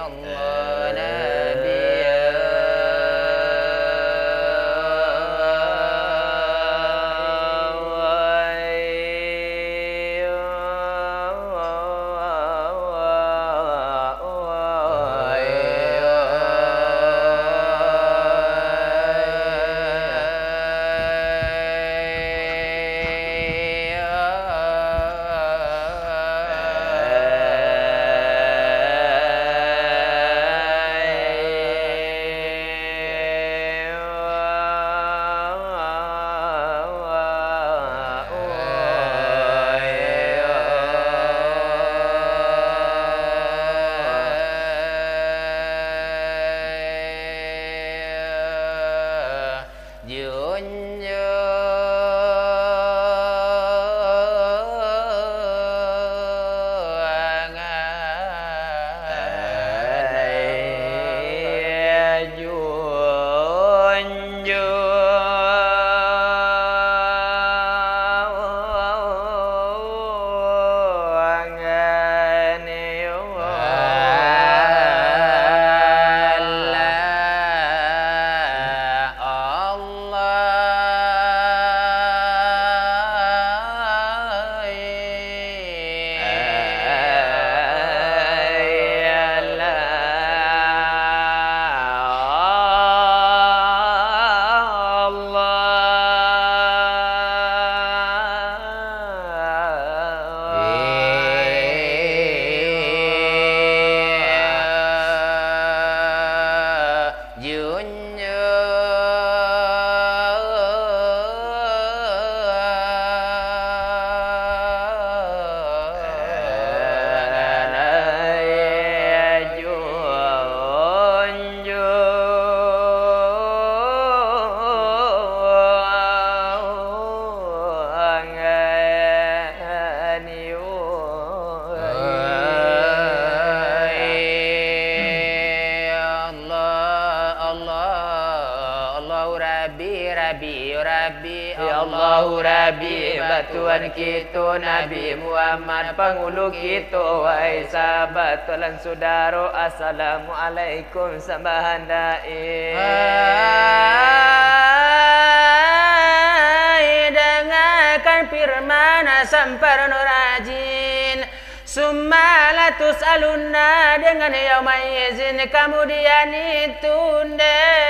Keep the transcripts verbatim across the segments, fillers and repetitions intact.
Allah, Allah, Allahu Rabbi, Rabbi, yo Rabbi, ya Allahu Rabbi, batuan kito Nabi Muhammad, pangulu kito, wahai sahabat, tuan sudaro, assalamualaikum, sambahan dai. Hai, dangakan firman Samparno Rajin. Summa latus'alunna dengan yaumaizin, kamudian itu ndeh.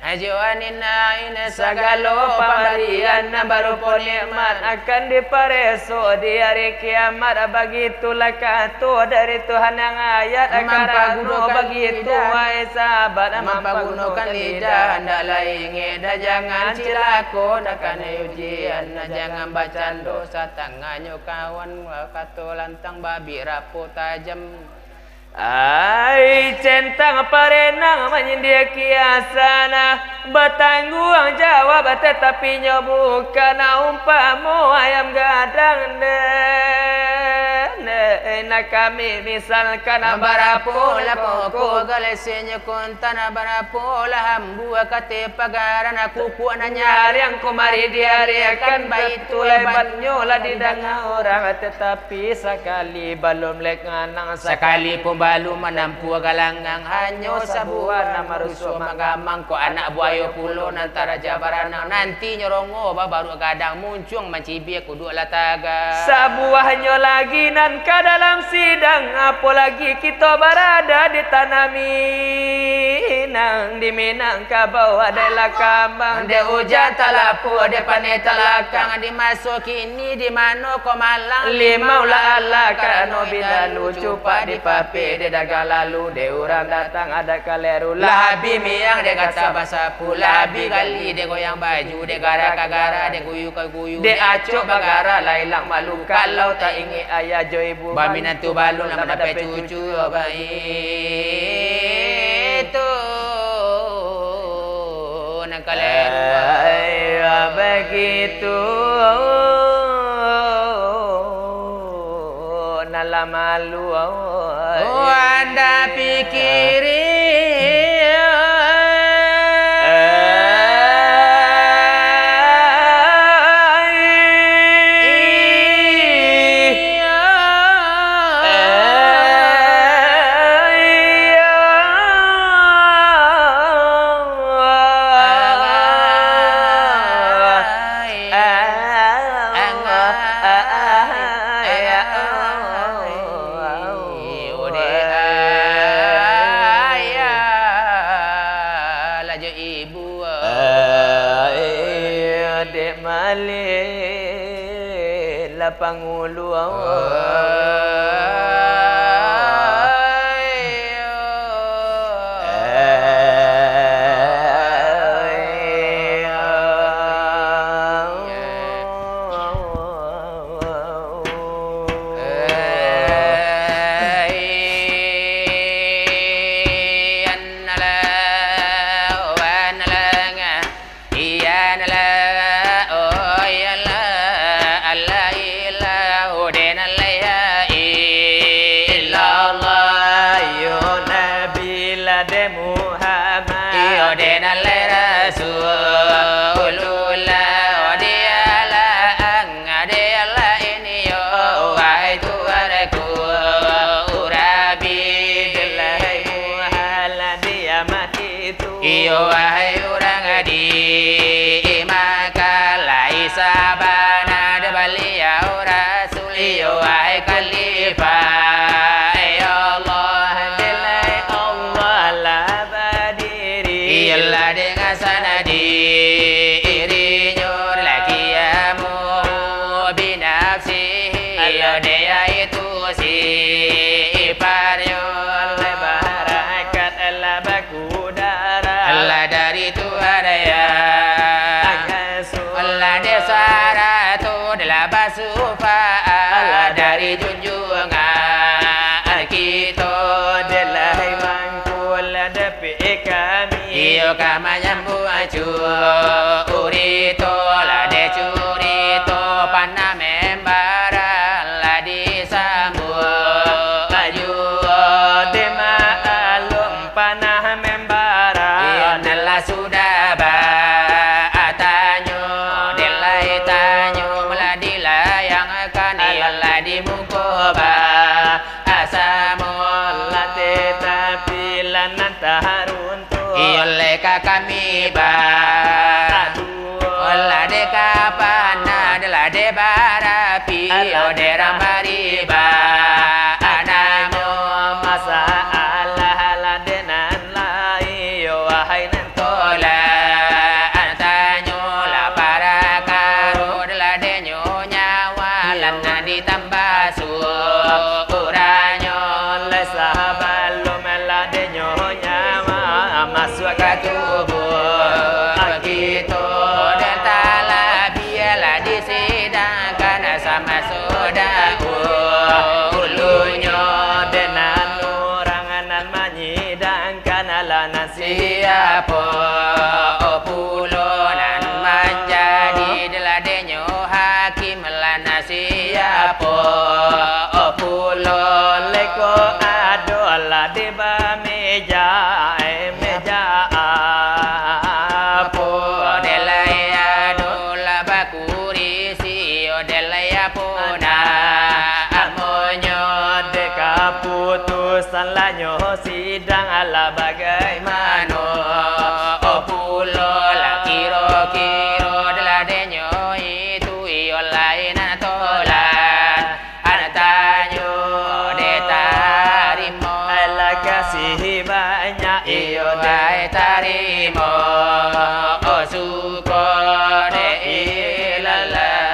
Ajuanin ain sagalo pambarian nan barupo nikmat akan dipareso di ari kiamat, bagitulah kato dari Tuhan nan ayat karano bagitu, wahai sahabat, mampagunokan lidah, ndak lai ingek, dan jangan cilako, ndak kanai ujian, dan jangan bacando, satangahnyo kawan, kato lantang, babik rapo tajam. Ai, centang parenang manyindia kiasan, batangguang jawab, tatapi nyo bukan umpamo ayam gadang, deh. Deh, nak kami misalkan, barapo lah pokok galesenyo kontan, barapo lah hambuah kateh pagaran, kukuak nan nyariang kumari diariakan, baitu lebatnyo lah didanga urang, tatapi sakali balun lek nganang, sakali pun balun manampuah galangang, hanyo sabuah nan marusuak manggamang, kok anak buayo pulo nan taraja baranang, nanti nyo rongo babaruak gadang, muncuang mancibia kuduak lah taga. Sabuahnyo lagi nan ka dalam sidang, apo lagi kito barada di tanah Minang, di Minangkabau adalah kambang, dek ujan talapuak, dek paneh talakang, di maso kini di mano ko malang, limau lah alah karano bilalu, cupak dipapek dek dagang lalu, dek urang datang adat kaleru, lah abih miang dek kata basapu, lah abih gali dek goyang baju, dek gara ka gara, dek guyu ka guyu, dek acok bagara, lah ilang malu, kalau tak ingek ayah jo ibu, baminantu balun lah mandapek cucu, baitu. Nan kaleru. Ai, bagitu, nan lah malu, ai. Oh, anda pikiri. Ai. Pangulu. Iyan la, oh, iyan la, Allah, ilah, oh, den Allah, ya, illallah, yo Nabi lah de Muhammad, iyo, den Allah, Rasulullah, oh, dialah ang-, dialah ini, yo, wahai Tuhanku, Rabbi, delai Muhammad, dia mah itu. Iyo, wahai urang di Makkah, lai sabana baliau Rasul, iyo, wahai khalifah, ya Allah, delai Allah lah badiri, iyolah dengan sanad dirinyo, lakiamu binafsihi, iyo, dia itu sifatnyo, lah barakat, lah baku- udara. Allah dari Tuhan yang Asuh. Allah dek sarato, lah basupaat. Allah dari junjungan kito, delai mangko lah dapek kami. Iyo ka manyambuak curito, lah dek curito panah membara, lah di sambuak juo dek maklum panah membara. Iyo nan lah sudah batanyo, delai tanyo, malah dilayangkan, iyo lah di muko ba- asamo lah, tetapi lah nan taruntuak. Iyo lai ka kami ba-, aduh, lah dek ka panah, lah dek barapi, iyo dek rang bariba. Anamo masalah lah dek nan lai, iyo wahai nan tolak. Tanyo lah parakaro, lah dek nyo nyawa, lah nan ditambah sukuranyo, lah sabalun lah dek nyo nyawa masuak ka tubuah kito, dek talabiah lah disidangkan samaso dahulunyo, dek nan urang nan manyidangkan, lah nan siapo pulo nan manjadi, lah dek nyo hakim, lah nan siapo pulo lai ko ado lah di bameja, eh, meja apo, dek lai ado lah bakurisi, iyo dek lai apo nan amonyo, dek kaputusan lah nyo sidang, alah bagaimano pulo lah kiro-kiro, lah dek nyo itu iyo lai nan tolak. Tanyo dek tarimo, alah kasih banyak, iyo dek tarimo, oh, suko dek ilalah.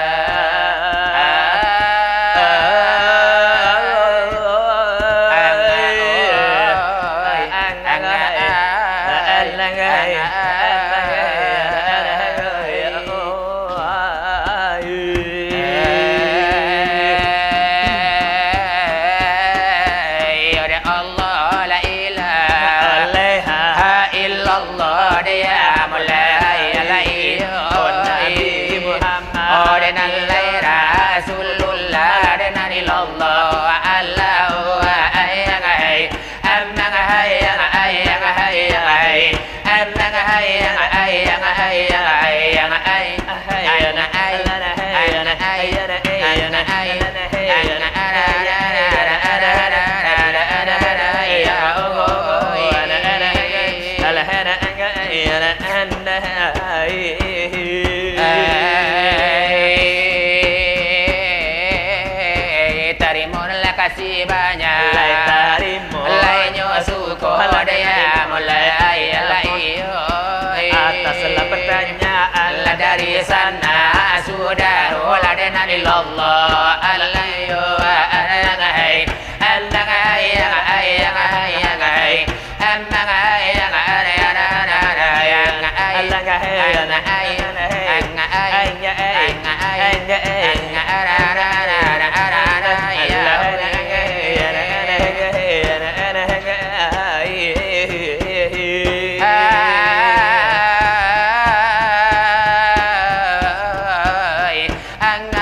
Iyo dek Allah, la ilaha illallah, dek ya Mulai, la iyo, oh Nabi Muhammad, oh dek nan lai Rasulullah, dek nan ilallah, Allah, ayang ai. Tarimolah kasih banyak. Lai tarimo. Lai nyo suko dek ya Mulai, lai iyo. Salah pertanyaan lah dari sana, sudaro lah den ilallah. Alah yo, alah hai, alah hai, alah hai, alah hai, alah hai. Ai, ang-, ang-,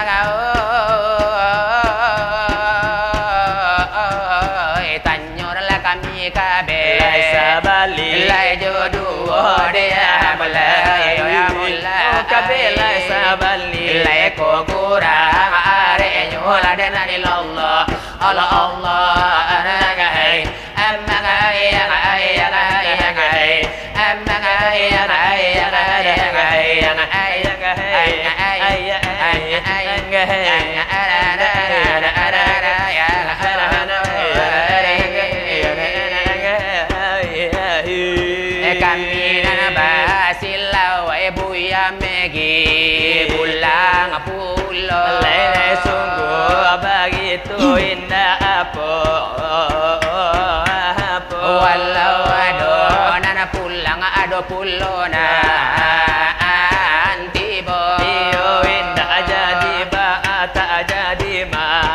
oi, tanyolah kami kabeh. Lai sabali. Lai jo duo dia mulai, ya mulai. Oh, kabeh lai sabali. Lai ko kurang, areknyo lah den ilallah. Allah, Allah, anak ai. Kami nan basilawai buya megi pulang pulo. Lai sungguah bagitu indak apo, apo. Walau ado nan pulang, ado pulo nan tibo. Iyo, indak jadi ba, tak jadi mangapo.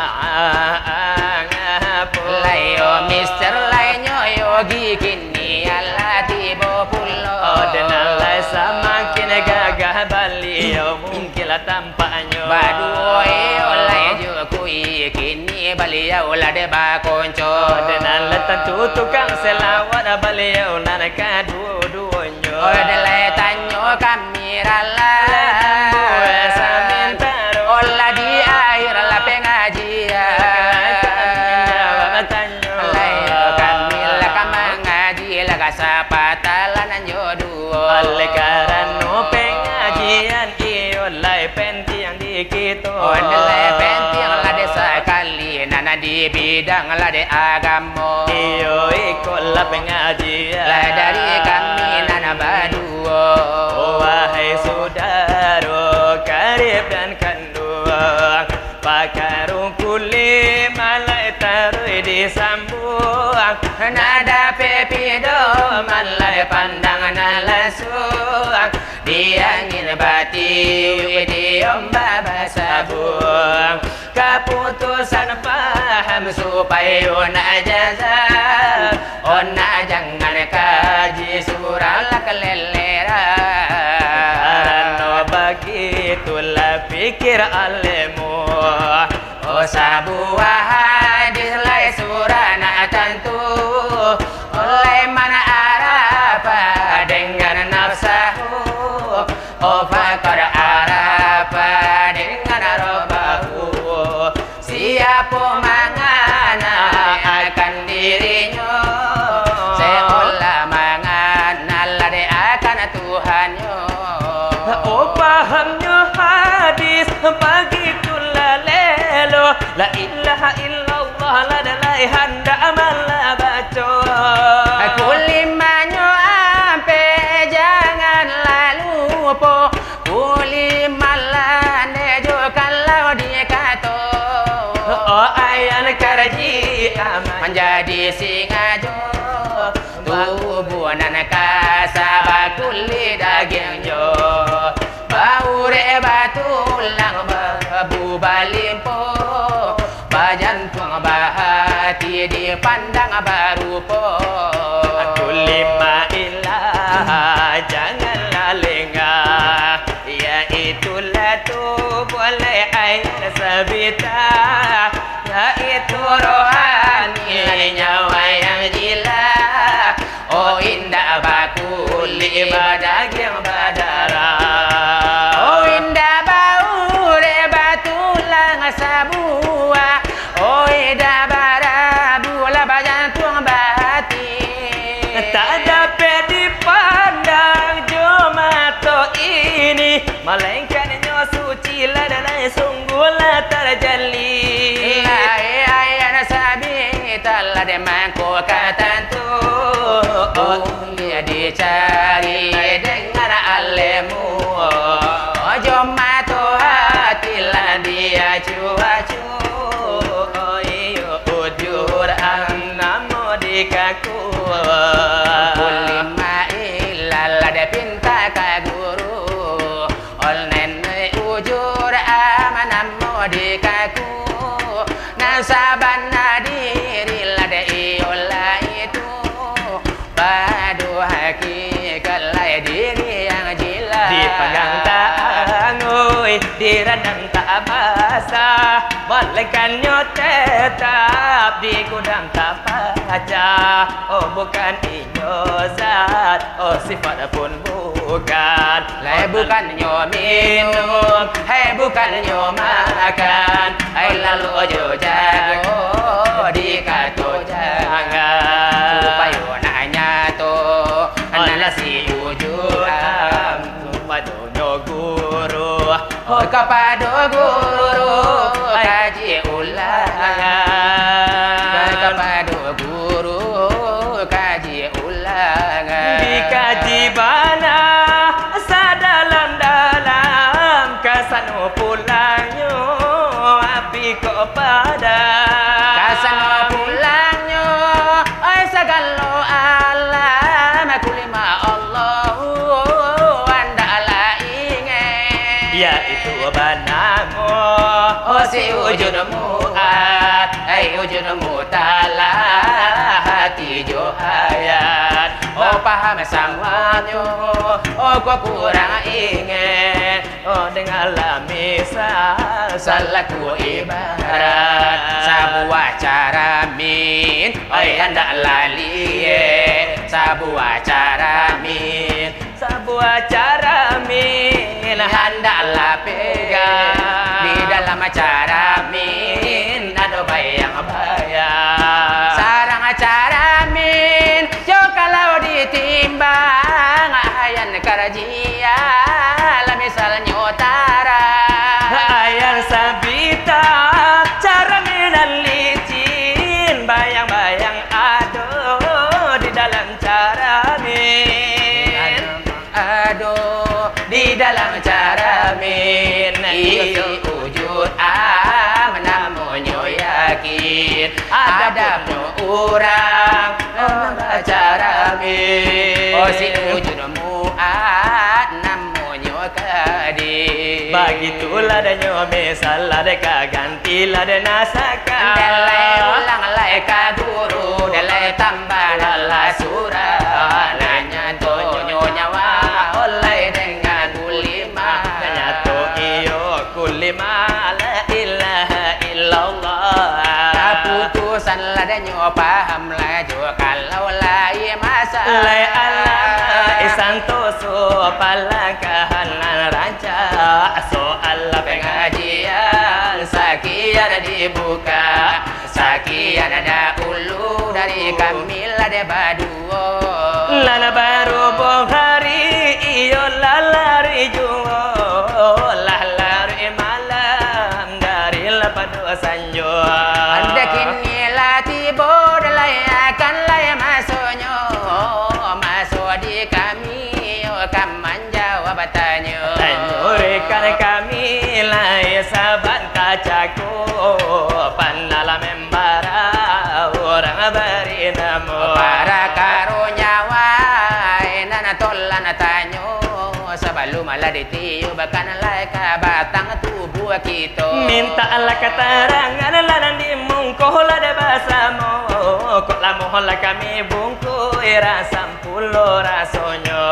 Lai yo mister, lai nyo yo gigin. Iyolah tibo pulo. Oh, den lai samakin gagah baliau, mungkin lah tampaknyo. Baduo iyo lai jo kui, kini baliau lah dek bakonco. Oh, den lah tantu tukang selawat, baliau nan kaduo-duonyo. Oh, den lai tanyo kami ralah. Lai tambuah samantaro. Oh, lah di akhir lah pengajian. Lai kami jawab tanyo. Lai kami lah ka mangaji, lah ka sapatalanan jo duo. Oleh karano pengajian iyo lai pentiang di kito. Oh, lai pentiang lah dek sakali, nan di bidang lah dek agamo. Iyo, iko lah pengajian. Lah dari kami nan baduo. Oh, wahai sudaro, karib dan kanduang, pakarung kulimah lai taruih disambuang. Nan dapek pidoman lai pandang nan lansuang. Di angin batiuik, di ombak basabuang. Kaputusan paham supayo nak jazam. Oh, nak jangan kaji surang lah kaleleran. Karano bagitulah pikir alimnyo. Oh, sabuah hadis lai surang nak tantu. Oh, lai man arafa dengan nafsahu. Oh, faqad arafa dengan rabbahu. Siapo manganal akan dirinyo, seolah manganal lah dek akan Tuhannyo. Oh, pahamnyo hadis bagitulah lelo. La ilaha illallah lah den lai handak malah baco. Kulimahnyo ampek janganlah lupo. Kulimah landeh jo kalau dikato. Oh, ayan karaji aman. Manjadi singajo. Tubuah nan kasa bakulik dagiang jo. Baurek batulang babu balimpo. Bajantuang bahati dipandang barupo. Kulimah ilah janganlah lengah. Yaitulah tubuah lai ayan sabita. Yaitu rohani lai nyawa yang jila. Oh, indak bakulik badagiang badarah. Oh, indak baurek batulang sabuah. Oh, indak barabu lah bajantuang bahati. Tak dapek dipandang jo mato ini, malainkan nyo suci lah dan lai sungguhlah tarjali. Lai ayan sabita lah dek mangko ka tantu. Oh, dia dicari dengan Kaku. Kulimailal dipinta ka guru, ol nenek ujur amanamo di kaku. Nan sabana diri lah de iyolah itu, pado hakikalah diri yang jilah. Dipanggang tak angui, dirandam tak basah, malengkannyo tetap di gudang tak pacah. Oh, bukan inyo zat, oh, sifat pun bukan. Lai bukannyo minum, hai bukannyo makan, hai lalu jo jago dikato jangan. Supayo nak nyato, nan lah si ujur am. Supayo nyo guru, oh, kapado guru, ai, kaji ulang. Kapado guru, kaji ulang. Dikaji bana sadalam-dalam, kasano pulangnyo api kok padam. Kasano pulangnyo, oi, sagalo alam, kulima Allahu, andaklah ingek. Yaitu banamo, oh, si Ujun Muat, ai Ujun Mutalah hati jo hayat. Oh, paham samuanyo, oh, kok kurang ingek. Oh, dengahlah misal salaku ibarat. Sabuah caramin, oi, andaklah liek. Sabuah caramin, sabuah caramin, andaklah pegang. Di dalam caramin ado bayang-bayang. Sarang caramin, jo kalau ditimbang, ayan karajia lah misalnyo tarang. Ayan sabita, caramin nan licin, bayang-bayang ado di dalam caramin. Ado di dalam caramin, iyo, ujud am namonyo yakin. Adapun urang nan bacaramin, oh, si Ujun Muat namonyo kadi. Bagitulah danyo misal lah dek ka ganti lah dek nasakan. Dalai ulang lai ka guru, dalai tambah lah surah. Nan nyatonyo nyawa, olai dengan kulima. Nan nyato iyo kulima, la ilaha illallah. Kaputusan lah danyo paham lah jo kalau lai masalah. Lai alah isantoso palangkahan nan rancak. Soal pangajian sakian dibuka, sakian dahulu dari kami lah dek baduo. Lah, lah barubuang hari, iyo lah lari juo, lah lari malam dari lah pado sanjo. Ande kini lah tibo, dalai akan lai masonyo, maso di kami, yo, ka manjawab tanyo. Tanyo rekan kami lai sabanta cako, pandalaman bara urang bari namo. Parakaro nyawa, nan tolan tanyo, sabalum lah ditiupkan lai ka batang tubuah kito. Mintaklah katarangan lah nan di mungko lah dek basamo, kok lamo lah kami bungkui rasam pulo rasonyo.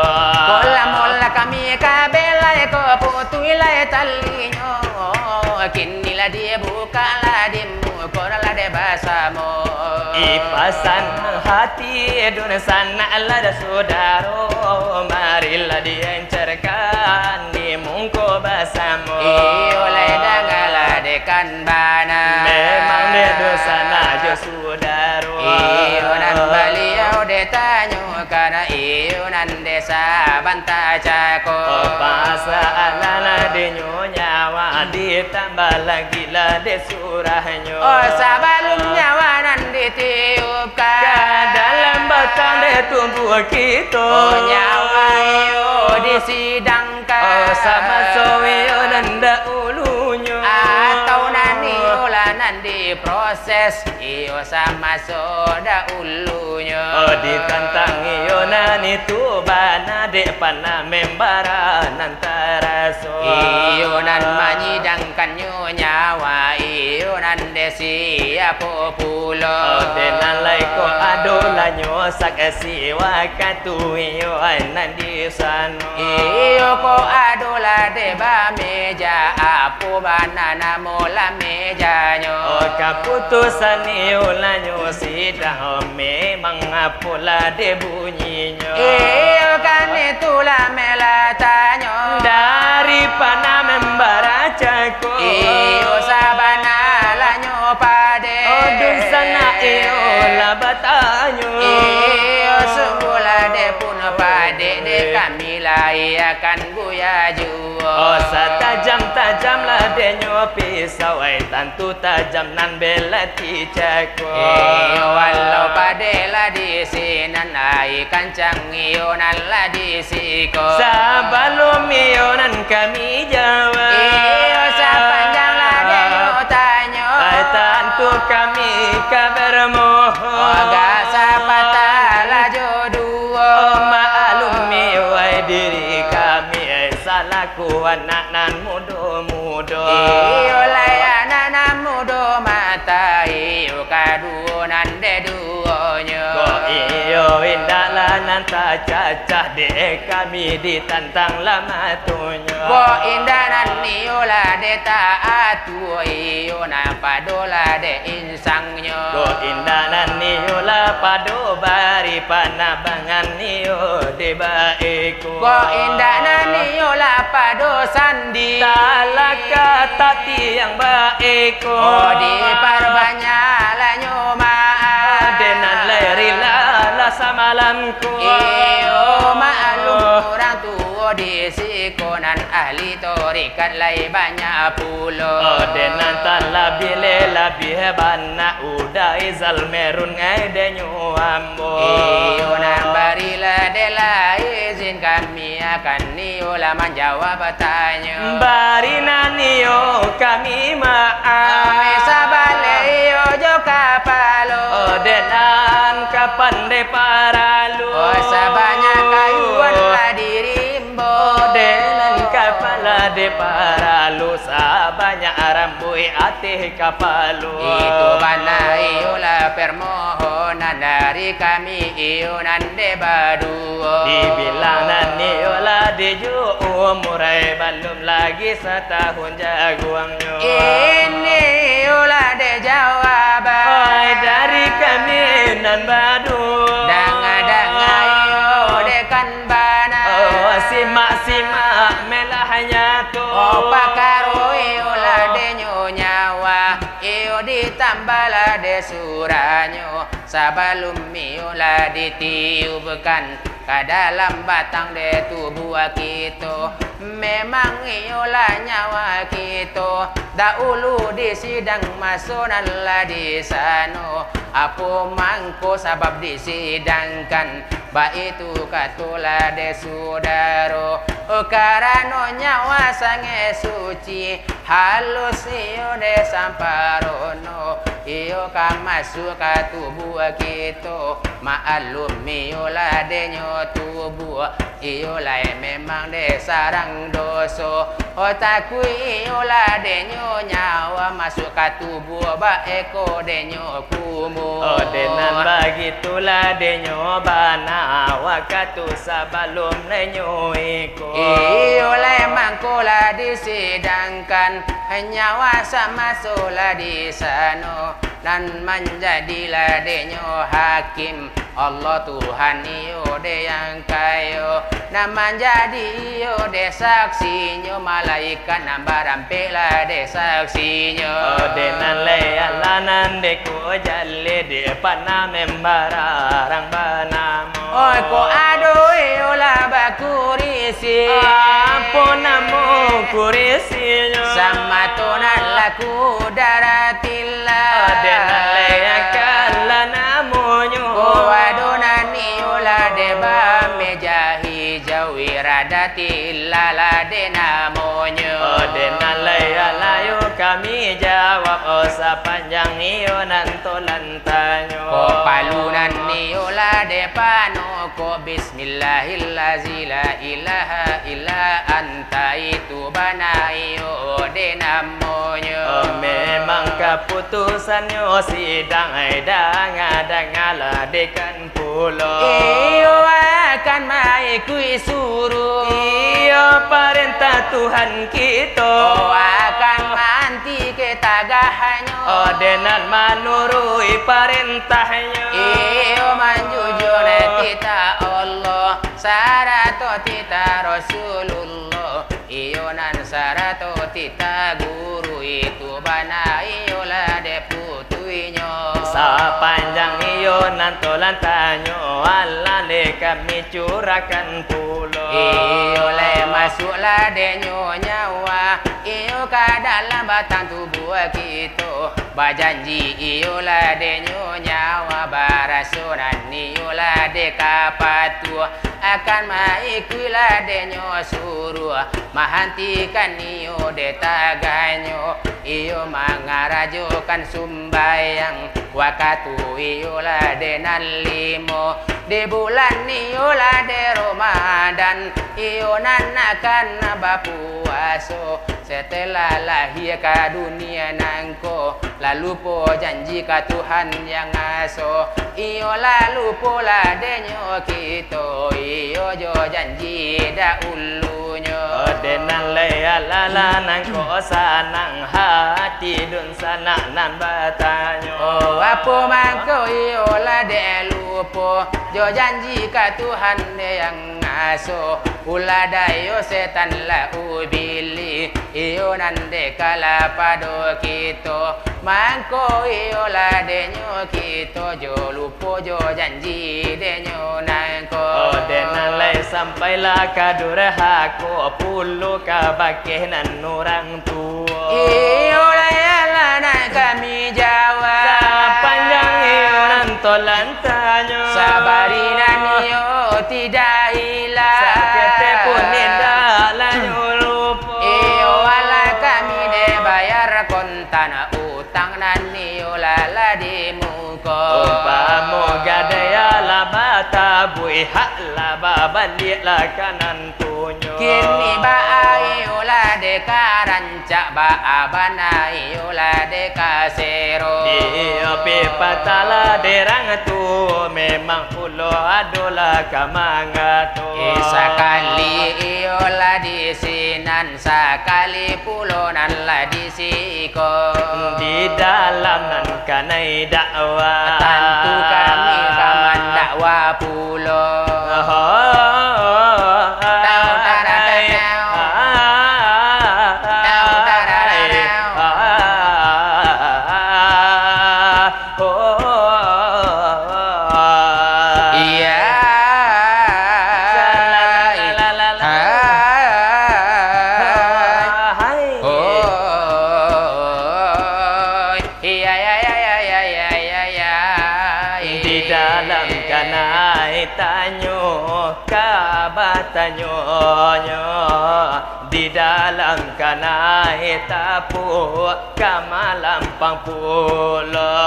Kok lamo lah kami kabelai, kok putuih lai talinyo, kini lah dibuka lah di muko lah dek basamo. Ipasan hati dunsanak lah dek sudaro, marilah diencerkan di mungko basamo. Iyo lai danggalah dek kan bana. Memang dek dunsanak jo sudaro. Iyo nan baliau dek tanyokan, iyo nan dek sabanta cako. Pasalan dinyo nyawa ditambah lagi lah dek surahnyo. Oh, sabalum nyawa nan ditiupkan ka dalam batang dek tubuah kito. Oh, nyawa iyo disidangkan. Oh, samaso iyo nan dahulunyo. Atau nan iyo lah nan diproses. Ses, iyo samaso dahulunyo. Oh, ditantang iyo nan itu bana, dek panah membara nan taraso. Iyo nan manyidangkannyo nyawa, iyo nan dek siapo pulo. Oh, dek nan lai ko adolanyo saksi wakatu iyo nan di sano. Iyo ko adolah dek bameja, apo bana namo lah mejanyo? Oh, kaputusan iyo lanyo sidang, memang apolah dek bunyinyo? Iyo kan itulah melatanyo. Dari panah membara cako. Iyo sabana lanyo padek. Oh, dunsanak iyo lah batanyo. Iyo sungguhlah dek pun padek, dek kami lai akan buya juo. Oh, satajam-tajam lah dek nyo pisau, ai tantu tajam nan belati cako. Iyo walau padek lah di sinan, ai kancang iyo nan lah di siko. Sabalum iyo nan kami jawab. Iyo sapanjang lah dek nyo tanyo. Ai tantu kami ka bermohon. Agak sapatah lah jo duo. Oh, maklumi wai diri kami, eh, salaku anak nan mudo-mudo. Iyo lai anak nan mudo mata, iyo kaduo nan dek duonyo. Kok iyo indaklah nan tacacah, dek kami ditantang lah matonyo. Kok indak nan iyo lah dek taatu, iyo nan pado lah dek insangnyo. Kok indak nan iyo lah pado bari, panabangan iyo dek baiko. Kok indak nan iyo lah pado sandi. Talakah tatiang baiko. Oh, diparbanyak lah nyo maaf. Dek nan lai rila lah samalam ko. Iyo, maklum urang tuo di siko nan ahli tarikat lai banyak pulo. Oh, dek nan talabiah-labiah bana Uda Izal Merun ngai dek nyo ambo. Iyo nan barilah dek lah izin kami akan iyo lah manjawab tanyo. Bari nan iyo kami maaf. Kami sabaleh iyo jo kapalo. Oh, dek nan kapan dek paralu. Oh, sabanyak kayuan lah dirimbo. Oh, dek nan kapan lah dek paralu. Sabanyak rambuik ateh kapalo. Itu bana iyolah permohonan dari kami iyo nan dek baduo. Dibilang nan iyolah dek jo umur ai balum lagi satahun jaguangnyo. Ini iyolah dek jawaban. Oi, dari kami nan baduo. Danga-danga iyo dek kan bana. Oh, simak-simak melah nyato. Oh, pakaro iyolah dek nyo nyawa. Iyo ditambahlah dek suranyo. Sabalum iyolah ditiupkan ka dalam batang dek tubuah kito. Memang iyolah nyawa kito, dahulu di sidang maso nan lah di sano. Apo mangko sabab disidangkan, baitu katolah dek sudaro. Karano nyawa sangaik suci, halus iyo dek samparono, iyo ka masuak ka tubuah kito. Maklum iyolah dek nyo tubuah, iyo lai memang dek sarang doso. Oh, takuik iyolah dek nyo nyawa masuak ka tubuah, baeko dek nyo kumuah. Oh, dek nan bagitulah dek nyo bana, wakatu sabalum nyo iko. Iyo lai mangko lah disidangkan, nyawa samaso lah di sano, nan manjadilah dek nyo hakim. Allah Tuhan iyo dek yang kayo, nan manjadi iyo dek saksinyo, malaikat nan barampeklah dek saksinyo. Oh, dek nan lai alah nan dek ko jaleh, dek panah membararang banamo. Oi, ko ado iyolah bakurisi. Apo namo kurisinyo? Samato nan lah kudaratillah. Dek nan lai akan lah namonyo. Ko ado nan iyolah dek bameja hijau, iradatillah lah dek namonyo. Oh, dek nan lai alayo kami jawab, oh, Sapanjang iyo nan tolan tanyo. Kok palu nan iyo lah dek pano, kok bismillahillazi la ilaha illa anta itu bana iyo dek namonyo. Memang kaputusannyo sidang, ai danga-dangalah dek pulo. Iyo akan maikuik suruah. Iyo parentah Tuhan kito. Oh, akan maantike tagahnyo. Oh, dek nan manuruik parentahnyo. Iyo manjunjuang titah Allah, sarato titah Rasulullah. Iyo nan sarato titah guru itu bana iyolah dek putuinyo. Sapanjang iyo nan tolan tanyo, alah lai kami curahkan pulo. Iyo lai masuaklah denyo nyawa, iyo ka dalam batang tubuah kito. Bajanji iyolah denyo nyawa, baraso nan iyolah dek ka patuah, akan maikuiklah denyo suruah, mahantikan iyo dek tagahnyo, iyo mangarajokan sumbayang, wakatu iyolah dek nan limo, di bulan iyolah dek Ramadan, iyo nan akan bapuaso, setelah lahia ka dunia nangko. Lah lupo janji ka Tuhan yang aso, iyo lah lupolah denyo kito, iyo jo janji dahulunyo. Oh, dek nan lai alala nangko sanang hati dunsanak nan batanyo. Oh, apo mangko iyo lah dek lupo jo janji ka Tuhan dek yang aso, ulah dayo setan lah ubilih, iyo nan dek kalah pado kito. Mangko iyolah denyo kito jo lupo jo janji denyo nangko. Oh, dek nan lai sampailah ka durhako pulo ka bakeh nan urang tuo. Iyolah iyolah nan kami jawab. Sapanjang iyo nan tolan tanyo. Sabari nan iyo tidak hilang. Saketek pun indak lah nyo lupo. Iyo alah kami dek bayar kontan utang nan iyo lah, lah di muko. Umpamo gadai alah batabuih, hak lah babaliak lah ka nan punyo. Kini baa iyolah dek ka rancak, baa bana iyolah dek ka sero. Iyo pipatahlah dek rang tuo, memang pulo adolah ka mangato. Eh, sakali iyolah di sinan, sakali pulo nan lah di siko. Di dalam nan kanai dakwah. Tantu kami ka mandakwa pulo. Tau tarararau. Tau tarararau. Iya. Hai. Oi. Iya, iya, iya. Di dalam kanai tanyo, ka batanyonyo. Di dalam kanai tapuak, ka malampang pulo.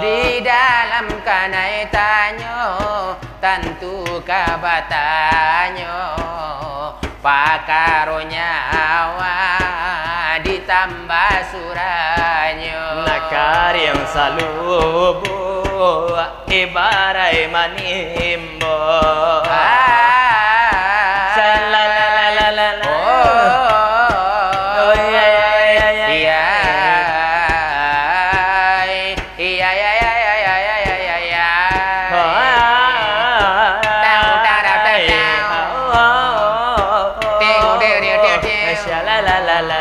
Di dalam kanai tanyo, tantu ka batanyo, pakaro nyawa ditambah suranyo. Nak kariang salubuak, ibaraik manimbo. Ah. Salalalalalalala. Oh. Oh, iya, iya, iya, iya. Iya. Iya, iya, iya. Iya, iya, iya, iya, iya, iya. Tau, tara, tau, tau. Teu, teu, teu, teu, teu. Sya, la, la, la.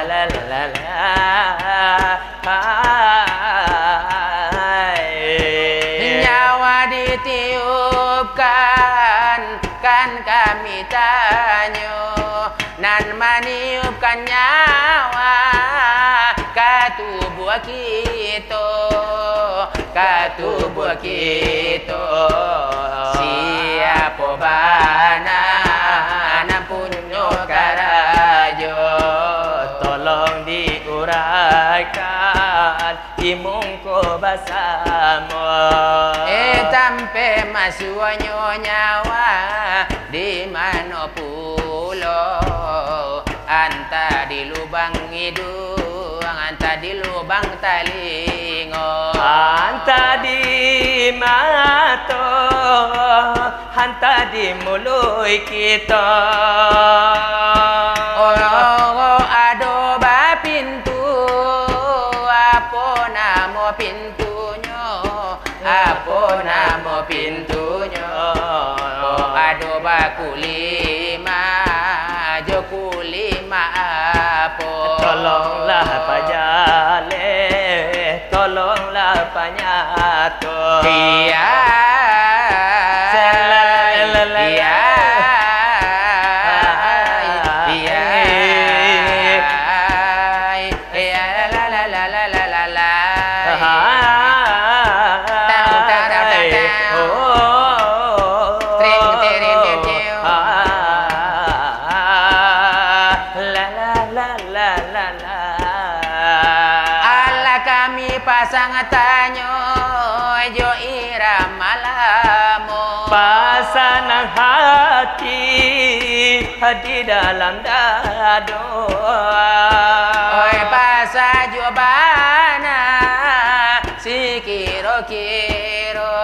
Hai. Nyawa ditiupkan, kan kami tanyo. Nan maniupkan nyawa ka tubuah kito, ka tubuah kito. Siapo bana nan punyo karajo, tolong diuraikan. mungko basamo. Eh, tampek masuaknyo nyawa, di mano pulo? Antah di lubang iduang, antah di lubang talingo, antah di mato, antah di muluik kito. Oh, ado bapintu, apo namo pintunyo? Apo namo pintunyo? Ado bakulima, jo kulima apo? Tolonglah pajaleh, tolonglah panyato. Iya. Iya. Iya. Iya, la, la, la, la, la, la, la. Tang, tang, tang, tang, tang. Oh. Tring, tering, tering. La, la, la, la, la, la. Alah kami pasang tanyo jo irama lamo. Pasanang hati di dalam dado. Oi, pasajuak bana, sikiro-kiro,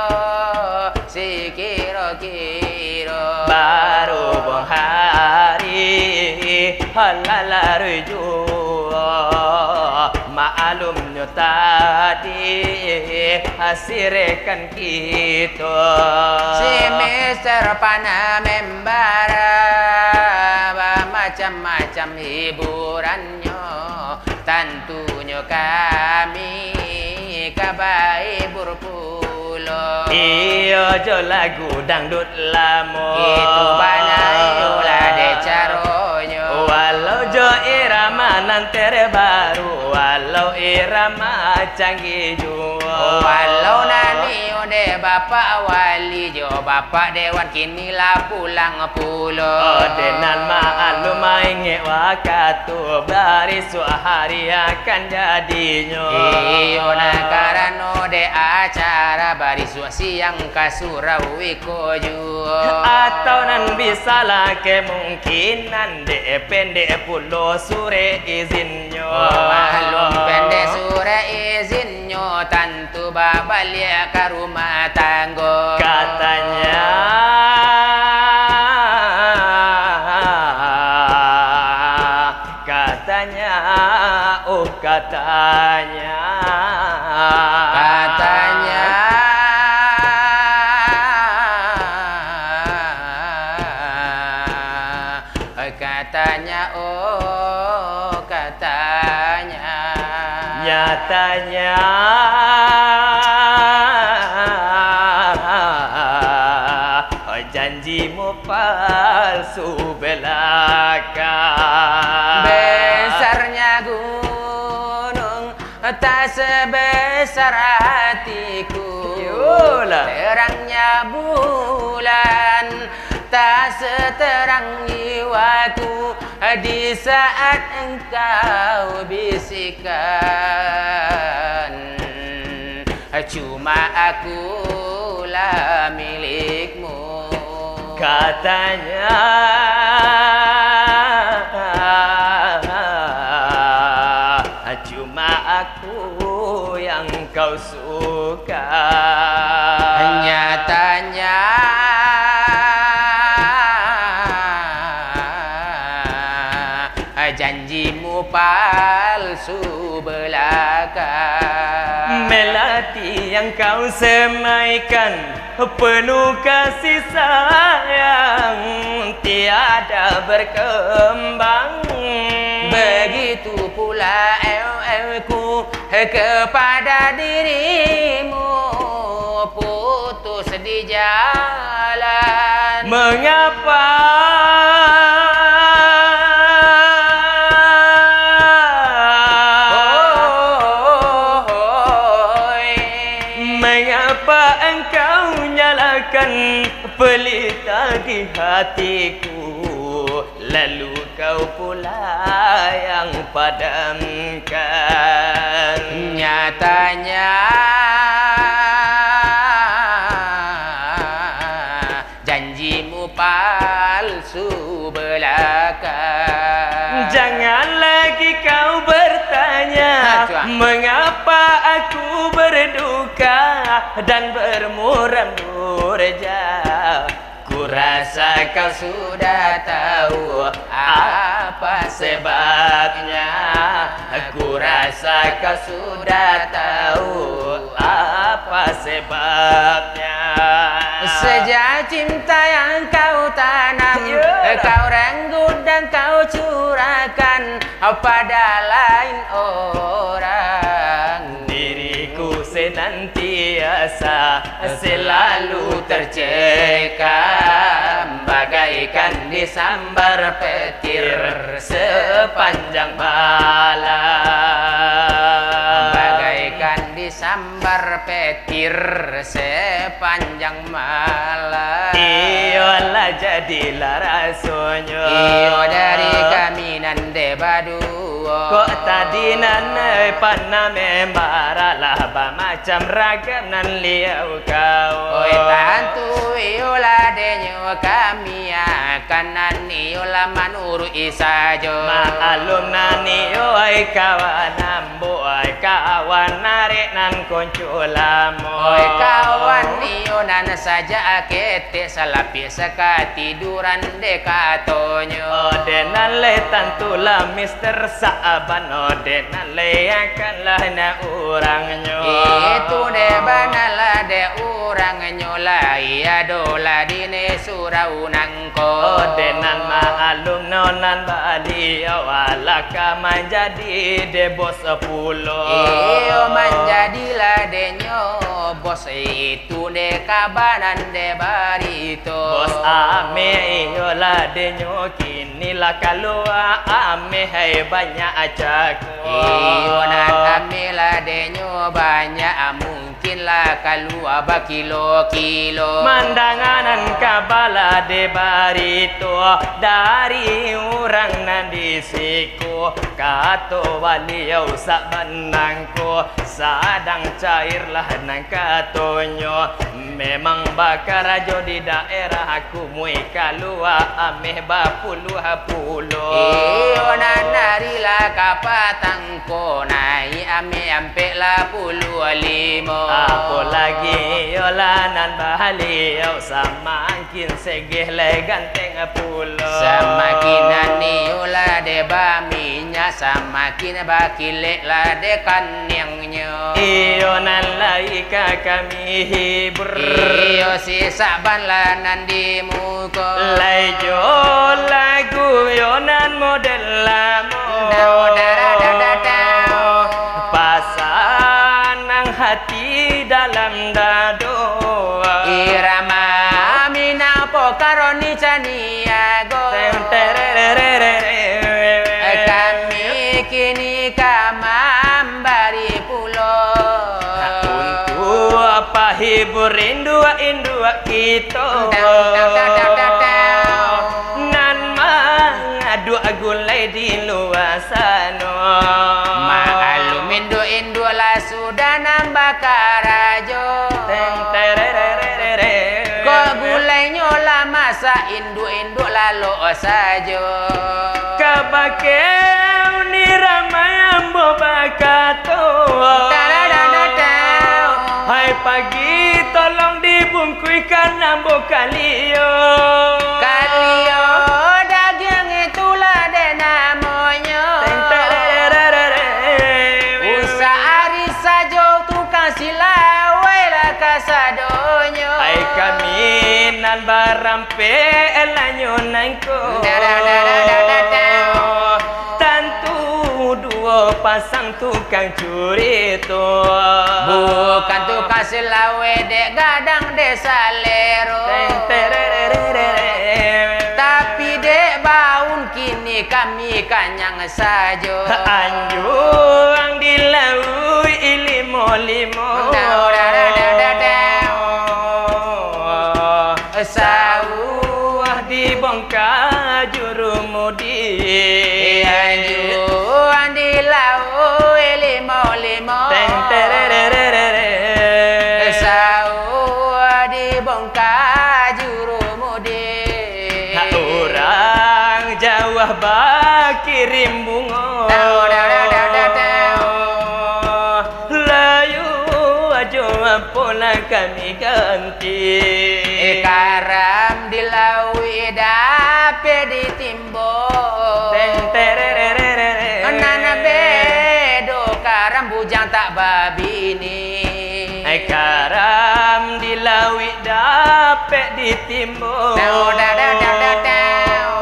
sikiro-kiro. Barubuang hari, lah laruih juo. Maklumnyo tadi, sirekan kito. Si Mister Panah membara, bamacam-macam hiburannyo, tantunyo kami ka bahibur pulo. Iyo jo lagu dangdut lamo. Itu bana iyolah dek caronyo. Walau jo irama nan terbaru, walau irama canggih juo. Walau nan iyo dek Bapak Wali jo Bapak Dewan, kini lah pulang pulo. Oh, dek nan maklum maingek wakatu, barisuak hari akan jadinyo. Iyo, nah, karano dek acara barisuak siang ka surau iko juo. Atau nan bisalah kemungkinan, dek pendek pulo surek izinnyo. Oh, maklum pendek surek izinnyo, tantu babaliak ka rumah tanggo. Katanya, katanya, oh, katanya. Katanya, katanya, oh, katanya. Nyatanya, janjimu palsu belaka. Besarnya gunung tak sebesar hatiku. Yolah. Terangnya bulan tak seterang jiwaku. Di saat engkau bisikan, cuma akulah milikmu. Katanya, cuma aku yang kau suka. Nyatanya, janjimu palsu belaka. Melati yang kau semaikan penuh kasih sayang, tiada berkembang. Begitu pula ew-ewku kepada dirimu, putus di jalan. Mengapa? Oh, mengapa engkau nyalakan pelita di hatiku? Lalu kau pula yang padamkan. Nyatanya janjimu palsu belaka. Jangan lagi kau bertanya, mengapa aku berduka dan bermuram durja. Kurasa kau sudah tahu apa sebabnya. Kurasa kau sudah tahu apa sebabnya. Sejak cinta yang kau tanam, kau renggut dan kau curahkan pada lain orang. Diriku senantiasa selalu tercekam, bagaikan disambar petir sepanjang malam. Bagaikan disambar petir sepanjang malam. Iyolah, jadilah rasonyo. Iyo dari kami nan dek baduo. Kok tadi nan, eh, panah membara lah bamacam ragam nan liau kau. Oi, tantu iyolah denyo kami akan nan iyolah manuruik sajo. Maklum nan iyo, ai kawan ambo, ai kawan arek nan konco lamo. Oi, kawan iyo nan sajak ketek salapik sakatiduran dek katonyo. Ode nan lai tantulah Mister Sa'ban, ode nan lai akanlah nak urangnyo. Itu dek banalah dek urangnyo lai adolah di ne surau nangko. Ode nan maklum no nan baliau alah ka manjadi dek bos pulo. Iyo manjadilah denyo bos itu dek kabanan dek barito. Bos ameh iyolah denyo kini lah kalua ameh hai banyak cako. Iyo nan ameh lah denyo banyak mungkin lah kalua bakilo-kilo. Mandanganan kabala dek barito dari urang nan di siko, kato baliau Sa'ban nangko sadang cairlah nan katonyo. Memang bakarajo di daerah Kumuik kalua ameh bapuluah pulo. Iyo nan ari lah ka patang ko naiak ameh ampek lah puluah limo. Apolagi iyolah nan baliau samakin segeh lai ganteng pulo. Samakin aniulah dek baminyak, samakin bakilek lah dek kaniangnyo. Iyo nan lai ka kami hibur. Iyo si Sa'ban lah nan di muko. Lai jo lagu yo nan model lamo. Dau, dara, da, da, dau. Pasanang hati dalam dado. Irama Minang Pokaroni Caniago. Teng terererere. Kami kini ka mambari pulo. Untuak pahibur induak-induak kito. Dang, dang, dang, dang, dang, dang. Nan mangaduak gulai di lua sano. Maklum induak-induak lah sudah nan bakarajo. Teng terererere. Kok gulainyo lah masak induak-induak lalok sajo. Kabake uni ramai ambo bakato. Taradadadau. Hai pagi tolong dibungkuikan ambo kalio. Kalio dagiang itulah dek namonyo. Teng terererere. Usah ari sajo tukang silawai lah kasadonyo. Ai kami nan barampek elanyo nangko. Dara, dara, dara, dara. Tantu duo pasang tukang curito. Bukan tukang silawai dek gadang dek salero. Teng terererere. Tapi dek baun kini kami kanyang sajo. Anjuang di lauik ilimo-limo. Dau, dau, dau, dau, dau. Sauah dibongka juru Ka juru mudik. Urang jauah bakirim bungo. Tau, tau, tau, tau, tau, tau. Layu ajo apo nan kami ganti. Eh, karam di lauik dapek ditimbun. Teng terererere. Nan bedo karam bujang tak babini. Ai karam di lauik dapek ditimbun. Tau, tau, tau, tau, tau, tau.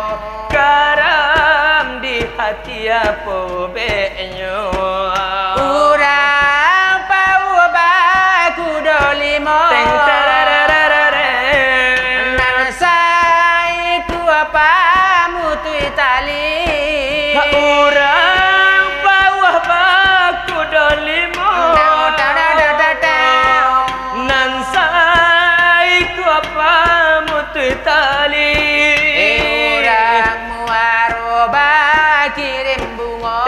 Karam di hati apo beknyo. Urang pauah bakudo limo. Teng terererere. Nan saikua pamutuih tali. Urang pauah bakudo limo. Nan saikua pamutuih tali. Urang muaro bakirim bungo.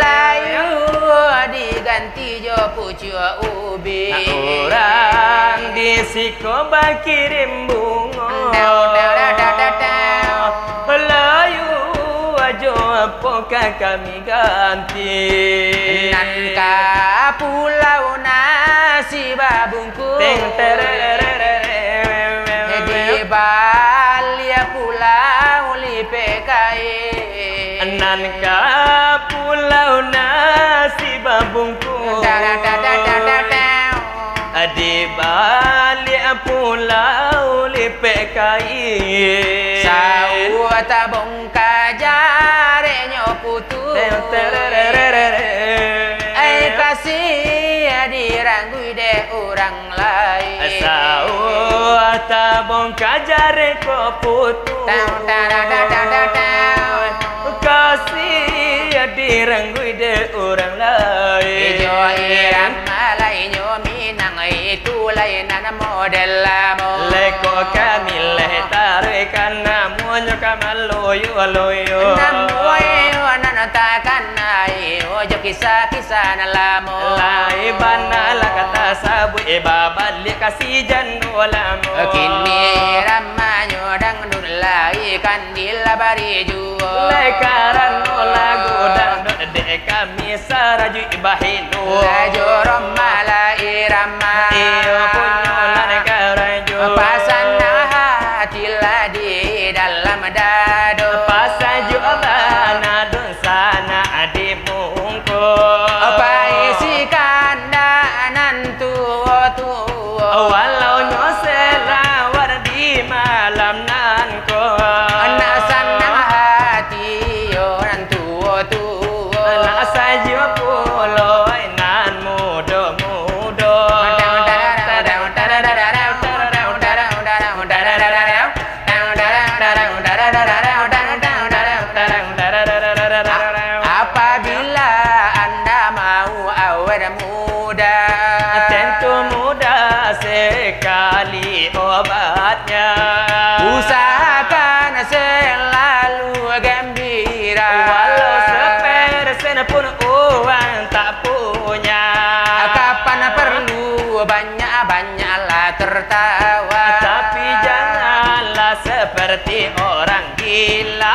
Layu diganti jo pucuak ubi. Urang di siko bakirim bungo. Layu ajo apo ka kami ganti. Nan ka pulau nasi babungkus. Teng terererere. Di baliak pulau lipek kain. Nan ka pulau nasi babungkus. Di baliak pulau lipek kain. Sauah tabongka jareknyo putuih. Ai kasiah diranggui dek urang lain. Sauah tabongka jarek ko putuih. Kasiah diranggui dek urang lain. Ijo Irama lainyo Minang, itu lai nan model lamo. Lai ko kami lai taruihkan namonyo ka maloyo-loyo. Namonyo nan takana iyo jo kisah-kisah nan lamo. Lai bana lah ka tasabuik, eh, babaliak ka si jando lamo. Kini ramanyo dangdut lai kan Dilah bari juo. Lai karano lagu dangdut dek kami sarajuik bahino. Lah jo Roma lah irama. Iyo punyo lah nan karajo. Pasanang hati lah di dalam dado. Pasajuak bana dunsanak di mungko. Paisi kandak nan tuo-tuo. Walau nyo selawar di malam nan ko. Nak sanang hati yo nan tuo-tuo. Nak sajo pulo nan mudo-mudo. Apabila anda mau awet muda. Tentu mudah sekali obatnya. Usahakan selalu gembira. Walau sepersen pun uang tak punya. Kapan perlu banyak-banyaklah tertawa. Tapi janganlah seperti orang gila.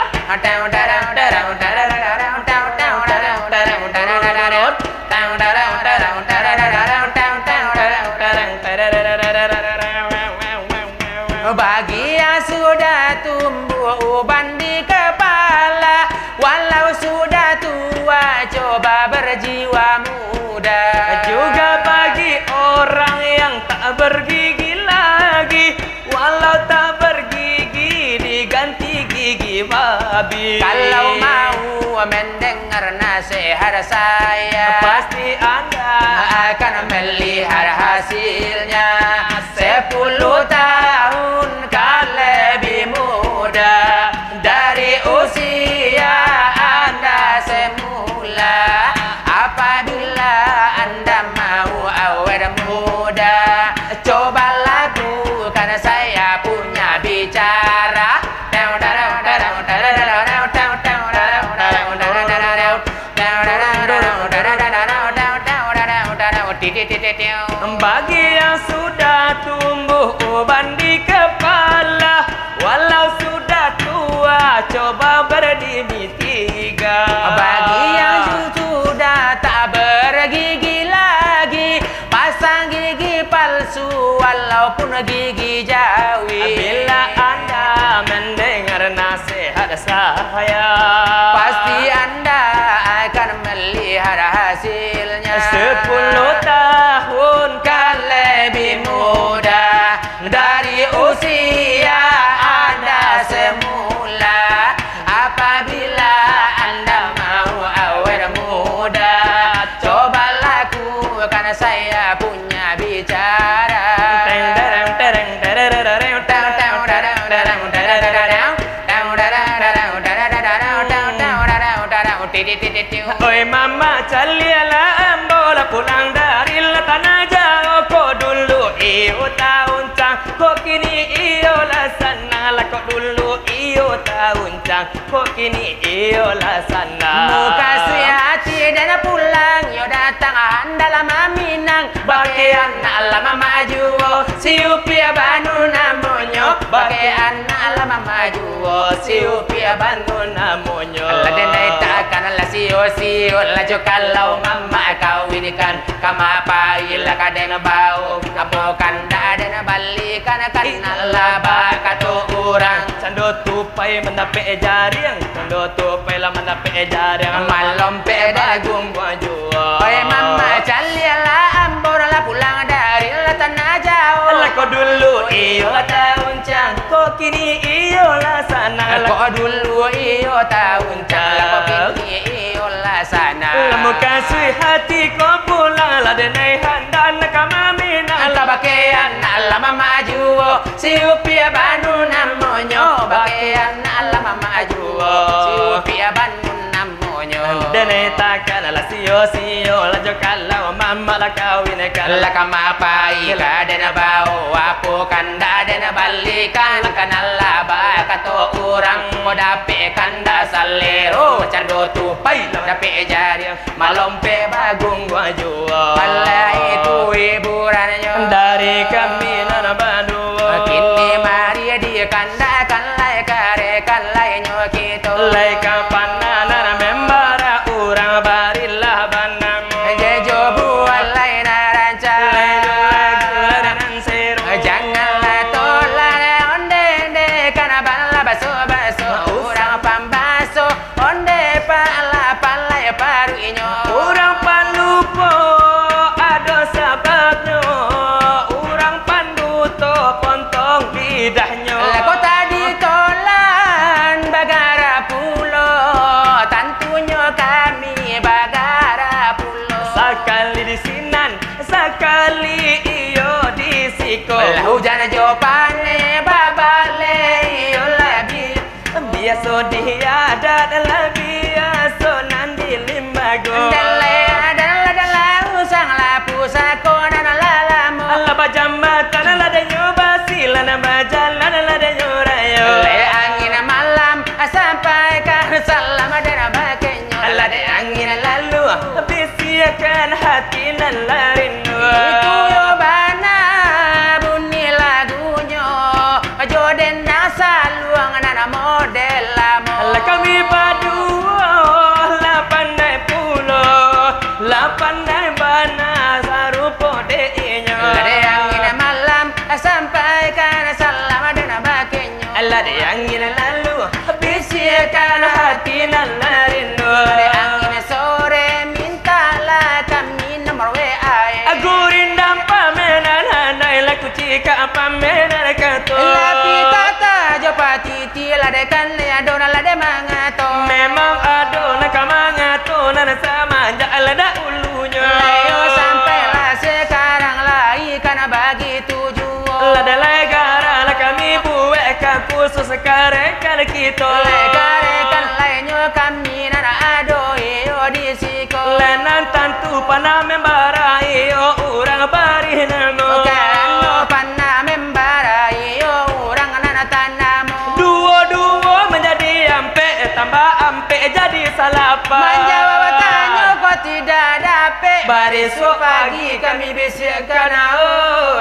Bagi yang sudah tumbuh uban di kepala, walau sudah tua, coba berjiwa muda. Juga bagi orang yang tak bergigi lagi, walau tak bergigi diganti gigi babi. Kalau mau mendengar nasihat saya, pasti anda akan melihat hasilnya. Sepuluh tahun ka lebih muda dari usia anda semula. Apabila anda mau awet muda, coba lakukan saya punya bicara. Bagi yang sudah tumbuh uban di kepala, walau sudah tua, coba berdiri tiga. Bagi yang sudah tak bergigi lagi, pasang gigi palsu walaupun gigi jawi. Bila anda mendengar nasihat saya, pasti anda akan melihat hasilnya. Sepuluh tahun kan lebih muda dari usia anda semula. Apabila anda mau awet muda, coba lakukan saya punya bicara. Oi mamak, caliaklah ambo lah pulang dari lah tanah jauah. Kok dulu iyo tauncang, kok kini iyo lah sanang lah. Kok dulu iyo tauncang, kok kini iyo lah sanang. Mukasuik hati den pulang, yo datang andalah maminang. Bakeh anak lah mamak juo, si Upiak Banu namonyo. Bakeh anak lah mamak juo, si Upiak Banu namonyo. Lah den nai takkan lah sio-sio, lah jo kalau mamak kawinkan, ka ma pai lah ka den bao, apo kandak den balikan, kan lah bakato urang. Cando tupai mandapek jariang, cando tupai lah mandapek jariang. Malompek bagungguang juo. Oi mamak, caliaklah ambo lah pulang dari lah tanah jauah. Lah kok dulu iyo tauncang, kok kini iyo lah sanang. Kok dulu iyo tauncang, lah kok kini iyo lah sanang. Lah mukasuik hati ko pulang, lah den nai handak nak ka maminang. Lah bakeh anak lah mamak juo, si Upiak Banu namonyo. Bakeh anak lah mamak juo, si Upiak Banu namonyo. Den nai takkan lah sio-sio, lah jo kalau mamak lah kawinkan, lah ka ma pai ka den bao, apo kandak den balikan, kan lah bakato urang, dapek kandak salero, cando tupai lah mandapek jariang. Malompek bagungguang juo. Alah itu hiburannyo dari kami nan baduo. Kini mari dikandakan lai karekan lai nyo kito. Lai ka panah nan membara urang barilah banamo. Jejo buah lai nan rancak. Lai jo lagu lai nan seru. Janganlah tolak onde-onde, kan banlah baso-baso urang pambaso. Onde pala palai paruiknyo. Urang palupo ado sababnyo. Urang panduto pontong lidahnyo. Lah kok tadi tolan bagara pulo, tantunyo kami bagara pulo. Sakali di sinan, sakali iyo di siko. Lah hujan jo paneh babaleh iyo labiah. Biaso di adat lah biaso nan di limbago. Dalai adalah dalam usang lah pusako nan lah lamo. Alah bajambatan lah danyo basilan, bajalan lah danyo rayo. Lai angin malam sampai ka salam dan bakenyo. Alah dek angin lalu bisiakan hati nan lah rindu. Itu yo bana bunyi lagunyo. Jo den nan saluang nan model lamo. Lah kami baduo lah pandai pulo, lah pandai bana sarupo dek inyo. Lah dek angin malam sampaikan salam dan bakenyo. Lah dek angin lalu bisiakan hati nan lah rindu. Lah dek angin sore mintalah kami nomor W A e. Gurindam pamenan handai lah kucikak pamenan kato. Tapi tata jo patiti lah dek kan lai ado nan lah dek mangato. Memang ado nan ka mangato nan samanjak lah dahulunyo. Lai yo sampai lah sekarang lai kan bagitu juo. Lah dek lai garang lah kami buek ka khusus karekan kito. Lai karekan lainyo kami nan ado iyo di siko. Lai nan tantu panah membara iyo urang bari namo. Karano panah membara iyo urang nan tanamo. Duo-duo manjadi ampek, tambah ampek jadi salapan. Manjawab tanyo ko tidak dapek. Bareso pagi kami bisiakkan, oh.